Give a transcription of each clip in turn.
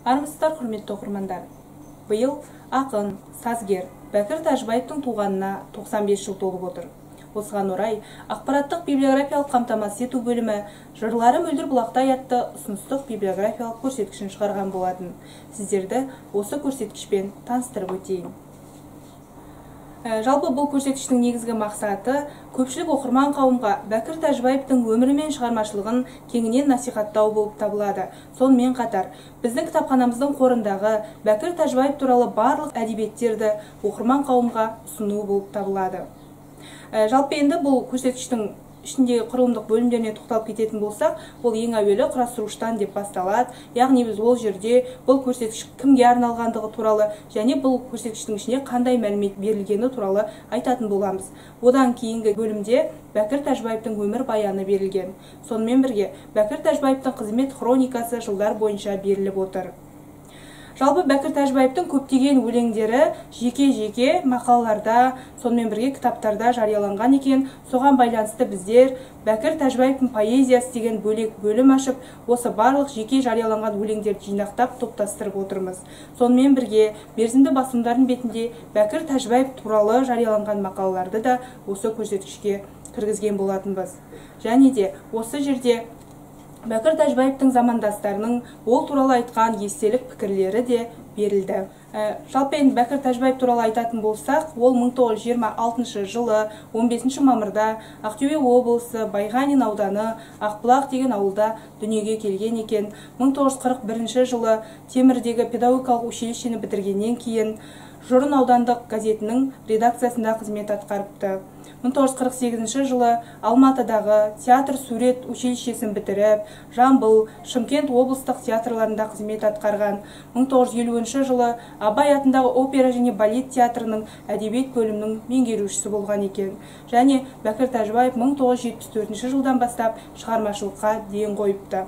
Армысыздар, құрметті оқырмандар. Биыл ақын, сазгер Бәкір Тәжібаевтың туғанына 95 жыл толып отыр. Осыған орай, ақпараттық библиографиялық қамтамасыз ету бөлімі «Жырлары мөлдір бұлақтай» атты ұсыныстық библиографиялық көрсеткішін шығарған болатын. Сіздерді осы көрсеткішпен таныстырып өтейін. Жалпы, бұл көрсеткіштің негізгі мақсаты көпшілік оқырман қауымға Бәкір Тәжібаевтың өмірі мен шығармашылығын кеңінен насихаттау болып табылады. Сонымен қатар, біздің кітапханамыздың қорындағы Бәкір Тәжібаев туралы барлық әдебиеттерді оқырман қауымға ұсыну болып табылады. Жалпы, енді бұл көрсеткіштің ішіндегі құрылымдық бөлімдеріне тоқталып кететін болсақ, ол ең әуелі «Құрастыруыштан» деп басталады. Яғни біз ол жерде бұл көрсеткіш кімге арналғандығы туралы және бұл көрсеткіштің ішінде қандай мәлімет берілгені туралы айтатын боламыз. Одан кейінгі бөлімде Бәкір Тәжібаевтың өмір баяны берілген. Сонымен бірге Бәкір Тәжібаевтың қызмет хроникасы жылдар бойынша беріліп отыр. Жалпы, Бәкір Тәжібаевтың көптеген өлеңдері жеке-жеке мақалаларда, сонымен бірге кітаптарда жарияланған екен. Соған байланысты біздер «Бәкір Тәжібаевтың поэзиясы» деген бөлек бөлім ашып, осы барлық жеке жарияланған өлеңдерді жинақтап, топтастырып отырмыз. Сонымен бірге мерзімді басылымдардың бетінде Бәкір Тәжібаев туралы жарияланған мақалаларды да осы көрсеткішке кіргізген болатынбыз. Және де осы жерде Бәкір Тәжібаевтың замандастарының ол туралы айтқан естелік пікірлері де берілді. Жалпы, енді Бәкір Тәжібаев туралы айтатын болсақ, ол 1926 жылы 15 мамырда Ақтөбе облысы Байғанин ауданы Ақбұлақ деген ауылда дүниеге келген екен. 1941 жылы Темірдегі педагогикалық училищені бітіргеннен кейін Жұрын аудандық газетінің редакциясында қызмет атқарыпты. 1948 жылы Алматыдағы театр сурет училищесін бітіріп, Жамбыл, Шымкент облыстық театрларында қызмет атқарған. 1950 жылы Абай атындағы опера және балет театрының әдебиет бөлімінің меңгерушісі болған екен. Және Бәкір Тәжібаев 1974 жылдан бастап шығармашылыққа ден қойыпты.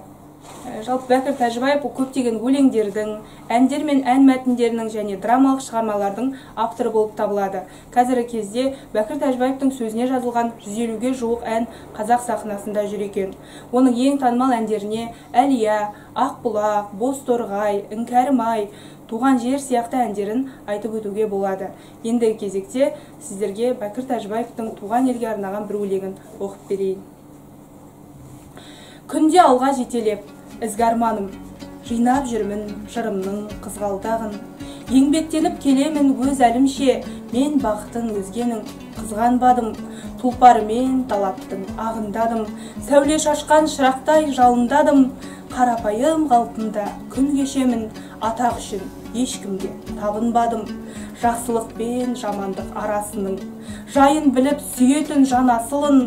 Жалпы, Бәкір Тәжібаев көптеген өлеңдердің, әндер мен ән мәтіндерінің және драмалық шығармалардың авторы болып табылады. Қазіргі кезде Бәкір Тәжібаевтың сөзіне жазылған 150-ге жуық ән қазақ сахнасында жүр екен. Оның ең танымал әндеріне «Әлия», «Ақбұлақ», «Бозторғай», «Іңкәрім ай», «Туған жер» сияқты әндерін айтып өтуге болады. Ендігі кезекте сіздерге Бәкір Тәжібаевтың туған елге арнаған бір өлеңін оқып берейін. Күнде алға жетелеп, ізгі арманым, жинап жүрмін жырымның қызғалдағын. Еңбектеніп келемін өз әлімше, мен бақытын өзгенің қызғанбадым. Тұлпарымен талаптың ағындадым, сәуле шашқан шырақтай жалындадым. Қарапайым қалпымда күн кешемін, атақ үшін ешкімге табынбадым. Жақсылық пен жамандық арасының жайын біліп, сүйетін жан асылын,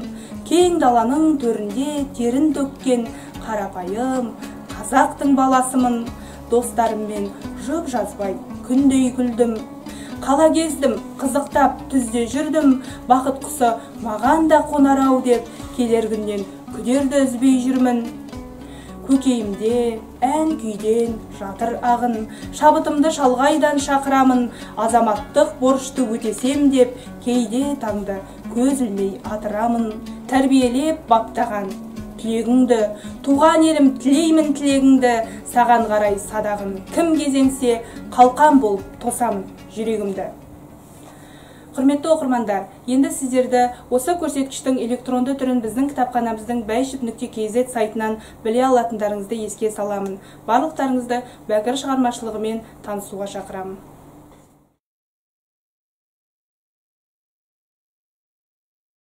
кең даланың төрінде терін төккен қарапайым қазақтың баласымын. Достарыммен жұп жазбай күндей күлдім, қала кездім, қызықтап түзде жүрдім. Бақыт құсы маған да қонар ау деп, келер күннен күдерді үзбей жүрмін. Көкейімде ән күйден жатыр ағын, шабытымды шалғайдан шақырамын. Азаматтық борышты өтесем деп, кейде таңды көз ілмей атырамын. Тәрбиелеп баптаған түлегіңді, туған елім, тілеймін тілегіңді. Саған қарай садағын кім кезенсе, қалқан болып тосамын жүрегімді. Құрметті оқырмандар, енді сіздерді осы көрсеткіштің электронды түрін біздің кітапханамыздың baishев.kz сайтынан біле алатындарыңызды еске саламын. Барлықтарыңызды Бәкір шығармашылығымен танысуға шақырамын.